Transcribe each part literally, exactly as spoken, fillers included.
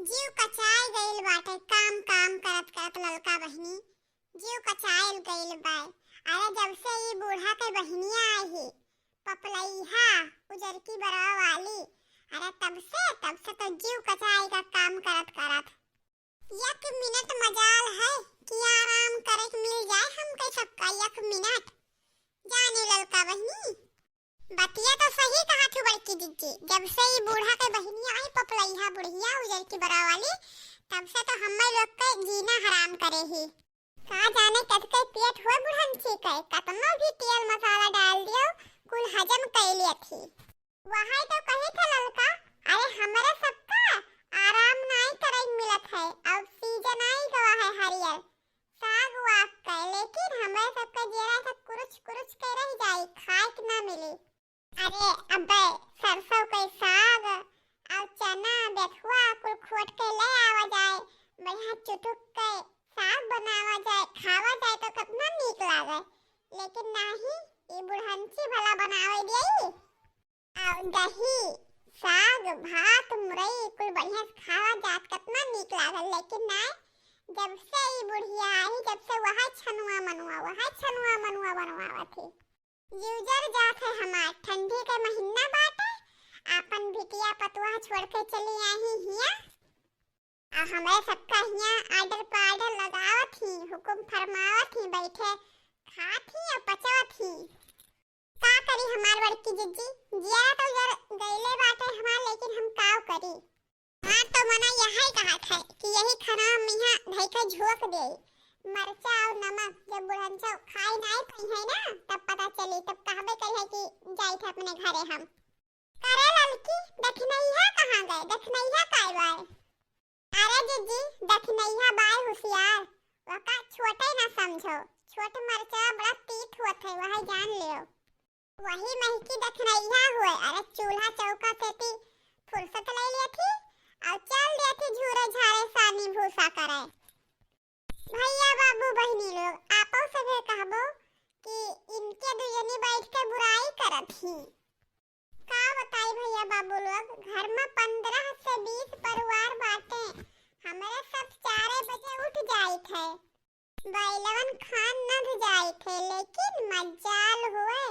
जीव कचाय गइल बाटे काम काम करत करत ललका बहिनी, जीव कचायल गइल बाय। अरे जब से ई बूढ़ा के बहिनिया आई ही, पपलैहा उजरकी बरवा वाली, अरे तब से, तब से तो जीव कचाय का काम करत करत। एक मिनट मजाल है कि आराम करे के मिल जाए हमके सबका एक मिनट। जाने ललका बहिनी, बतिया तो सही कहा थू बड़की जिज्जी, जब से ई बूढ़ा के बहिनिया आई पपलैहा बुढ़िया उजरकी बरवा वाली, तब से तो हम्मे लोग के जीना हराम करे ही। का जाने कतके पेट होए बुढ़ंची के, कतनो भी तेल मसाला डाल दियो, कुल हजम कइ लेत ही। वही तो कही थे ललका, अरे हमरे सबका आराम नाई करे मिलत है, अब सीजन आई गवा है हरियर साग वाग के, लेकिन हमरे सबके जेरा से कुरुच कुरुच के रह जाई, खाए के ना मिली। अरे अबे सरसों के साग और चना, बेथुआ कुल खोट के ले आवा जाए, बढ़िया चुटुक के साग बनावा जाए, खावा जाए तो कितना नीक लागे। लेकिन नाही, ई बुढ़ंची भला बनावे देई। और दही, साग, भात, मुरई कुल बढ़िया से खावा जात, कितना नीक लागल। लेकिन नाही, जब से ई बुढ़िया आई, जब से वह छनुआ मनुआ, वह छनुआ मनुआ बनवावत ही। यूजर जात है हमार, ठंडी के महीना बाटे, आपन बिटिया पतुआ छोड़ के चली आई हिया। आ हमरे सबका हिया order पर order लगावत ही, हुकुम फरमावत ही, बैठे खात ही और पचवत ही। का करी हमार बड़की जिज्जी, जिया तो जर गइले बाटे हमार, लेकिन हम काव करी। हाँ, तो मना यही कहत है कि यही खाना हम यहाँ धई के झोंक देई। मरचा और नमक जब बुढ़ंचो खाई नाई पई है ना, तब पता चली, तब कहबे करी है कि जाई थे अपने घरे हम। करे ललकी, दखनैया कहाँ गए? दखनैया काय बाय? अरे जिज्जी, दखनैया बाय हुसियार, वका छोटे ना समझो। छोट मरचा बड़ा तीत होत है, वह जान लियो। वही महकी दखनैया हुए, अरे चूल्हा चौका से ती फुर्सत ले लेत ही और चल देत ही झूरे झारे सानी भूसा करे। भैया बाबू बहिनी लोग, आपो सभे कहबो कि इनके दुजनी बैठ के बुराई करत ही। का बताई भैया बाबू लोग, घर में पन्द्रह से बीस परिवार बाटे, हमरे सब चारे बजे उठ जाइत है। बैलवन खान नध जाए थे, लेकिन मजाल हुए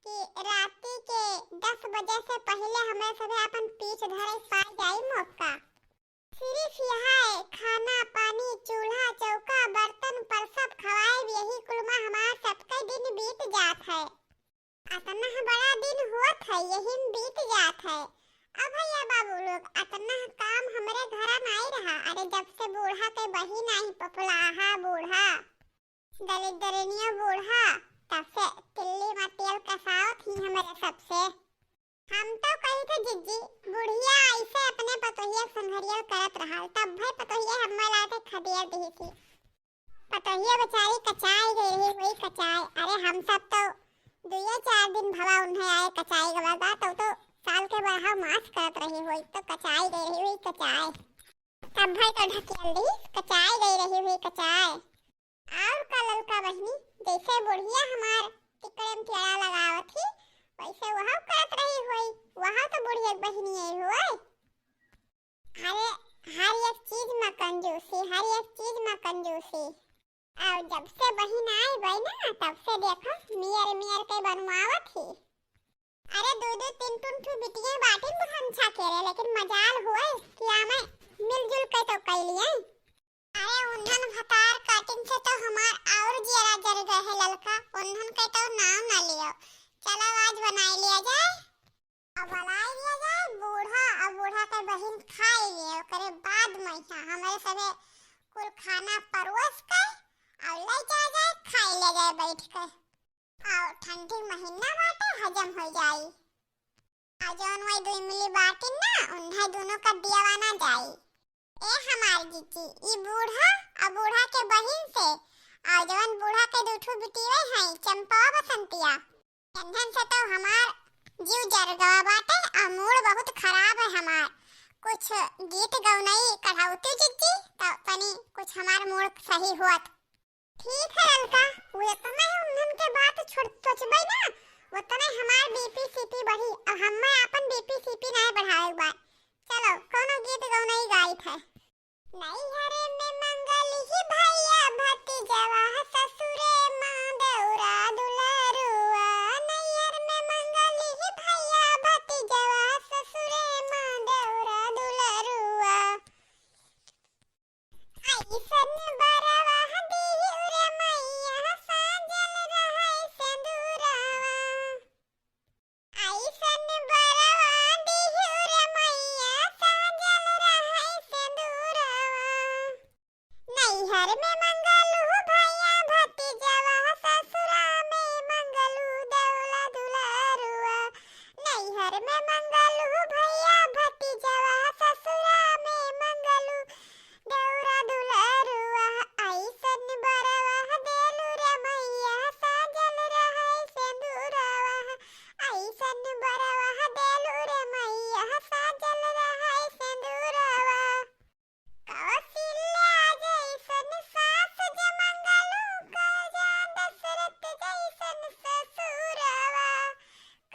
कि राती के दस बजे से पहिले हमें सभे अपन पीछ धरे पा जाई मौका। सिर्फ यह है, खाना पानी, चूल्हा चौका, बर्तन पर सब खवाए, यही कुल में हमार सबके दिन बीत जात है। अतना बड़ा दिन होत है, यही में बीत जात है। अब भैया बाबू लोग, अतना काम हमरे घरा नाई रहा। अरे, जब से बूढ़ा के बहिन आई, पपलाहा बूढ़ा, दलिद्दरिनिया बूढ़ा, तब से तिल्ली में तेल कसावत ही हमरे सबसे। हम तो कही थे जिज्जी, बुढ़िया ऐसे अपने पतोहिया संघरियल करत रहा, तब भाई पतोहिया हम्मे लाते खदेड़ दिही थी। पतोहिया बेचारी कचाई गई रही हुई कचाई। अरे हम सब तो दुए चार दिन भवा उन्हें आए कचाई गवा गा, तो, तो साल के बरहा मास करत रही हुई, तो कचाई गई रही हुई कचाई। तब भाई तो ढकेल दी, कचाई गई रही हुई कचाई। और का ललका बहिनी, जैसे बुढ़िया हमार टिकड़े में टेड़ा लगावत ही, वैसे वह करत रही हुई, वह तो बुढ़िया बहिनी आई हुई। अरे, हर एक चीज में कंजूसी, हर एक चीज में कंजूसी। और जब से बहिन आई बई ना, तब से देखो, मियर मियर के बनवावत ही। अरे, दो दो तीन तीन ठो बिटियां बाटिन बुढ़ंछा के रे, लेकिन मजाल हुए कि आमे मिलजुल के तो कैलिए। अरे, उन्हन भतार काटिन से तो हमार और जियरा जर गए है ललका, उन्हन के तो नाम ना लियो। चलो, आज बनाई लिया जाए। अब बनाई लिया जाए बूढ़ा, अब बूढ़ा के बहिन खाई लिए, ओकरे बाद में यहाँ हमरे सभे कुल खाना परोस के और ले जा जाए, खाई ले जाए बैठ के। और ठंडी महीना बाटे, हजम हो जाई। और जौन वही दो इमली बाटिन ना, उन्हें दोनों का दियावा ना जाई। ए हमार जीजी, ई बूढ़ा और बूढ़ा के बहिन से, और जौन बूढ़ा के दू ठो बिटिये हैं, चंपा बसंतिया, इन्हन से तो हमार जीव जर गवा बाटे और मूड बहुत खराब है हमार। कुछ गीत गौनई कढ़ौती जीजी, तो तनी कुछ हमार मूड सही होत। ठीक है ललका, वो इतना ही उन्हन के बात छोड़, सोचबे ना, उतना ही हमार बीपी सीपी बढ़ी। अब हमें अपन बीपी सीपी नहीं बढ़ावे के बा। चलो, कोनो गीत गौनई गाई। है। नैहर में मंगली भैया भतीजवा, ससुरे माँ देउरा दुलरुआ। नैहर में मंगली भैया भतीजवा, ससुरे माँ देउरा दुलरुआ। अइसन बरवा दिहु रे मैया, साजल रहै सेंदुरवा। अइसन बरवा दिहु रे मैया, साजल रहै सेंदुरवा। नैहर में मंगलू भैया भतीजवा, ससुरा में मंगलू देउरा दुलरुआ। नैहर में मंगलू भैया भतीजवा, ससुरा में मंगलू देउरा दुलरुआ। अइसन बरवा देलू रे मैया, साजल रहै सेंदुरवा। अइसन बरवा देलू रे मैया, साजल रहै सेंदुरवा। कौशल्या जइसन सास जे मंगलू, राजा दशरथ जइसन ससुरवा।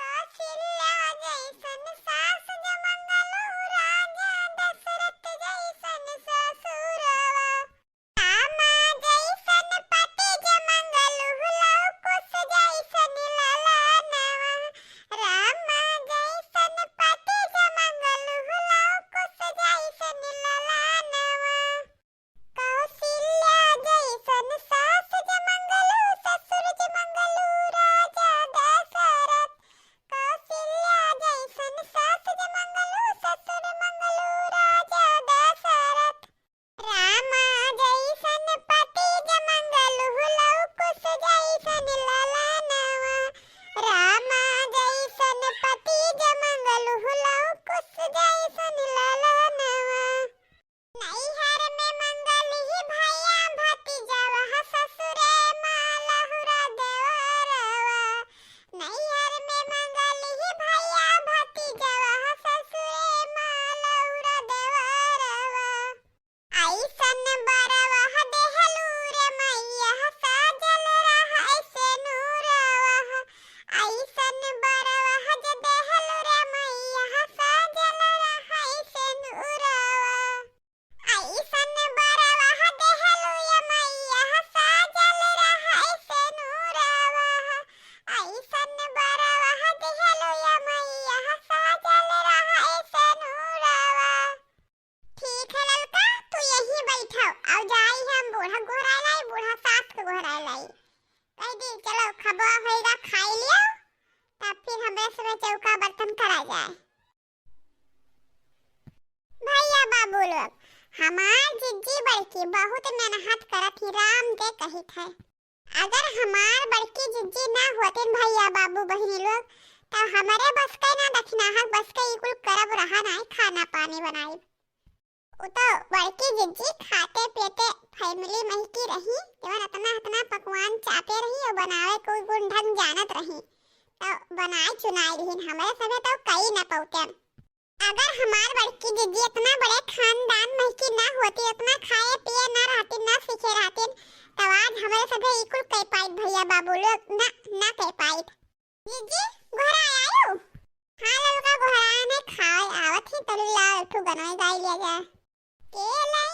कौशल्या जइसन सास जे मंगलू, राजा दशरथ जइसन ससुरवा। रामा जइसन पति जे मंगलू, लव कुश जइसन ललनवा। रामा जइसन पति जे मंगलू, लव कुश जइसन ललनवा। कौशल्या जइसन सास जे मंगलू, ससुर जे मंगलू, राजा दशरथ। कौशल्या जइसन सास जे मंगलू, ससुर मंगलू, राजा दशरथ। रामा जइसन पति जे मंगलू, लव कुश जइसन ललनवा। रामा जइसन पति जे मंगलू, लव कुश जइसन ललनवा। नैहर में मंगली भैया भतीजवा, ससुरे माँ लहुरा देवरवा। नैहर में मंगली भैया भतीजवा, ससुरे माँ लहुरा देवरवा। अइसन बरवा देहलू रे मैया, साजल रहै सेनुरवा। अइसन बरवा जे देहलू रे मैया, साजल रहै सेनुरवा। अइसन बरवा देहलू ए मैया, साजल रहै सेनुरवा। अइसन बरवा देहलू ए मैया, साजल रहै सेनुरवा। ठीक है ललका, तू यहीं बैठव, अब जाई हम बूढ़ा गोहराए लाई, बूढ़ा सास के गोहराए लाई। कह दी, "चलो खबवा होइगा, खाई लियो, तब फिर हमरे सबे चौका बर्तन करा जाए।" भैया बाबू लोग, हमार जिज्जी बड़की बहुत मेहनत करत ही, राम के कहित है। अगर हमार बड़की जिज्जी ना होतिन भैया बाबू बहिनी लोग, त हमरे बस के ना दखिनाहक बस के ई कुल करब रहा नाई, खाना पानी बनाई। उ तो बड़की जिज्जी खाते पीते family महकी रही, जवन अतना अतना पकवान चापे रही और बनावे कोई गुण ढंग जानत रही, तो बनाए चुनाए रही, हमरे सभे तो कई न पौते। अगर हमार बड़की जिज्जी इतना बड़े खानदान महकी ना होती, इतना खाए पिए ना रहती, ना सीखे रहती, तब आज हमरे सभे ई कुल कह पाइत भैया बाबू लोग, ना, ना कह पाइत। जिज्जी, गोहराए आयो? हाँ ललका, गोहराए ने खाए आवत ही, तलु लाओ, एक ठो गनोई गाई लिया जाए। केला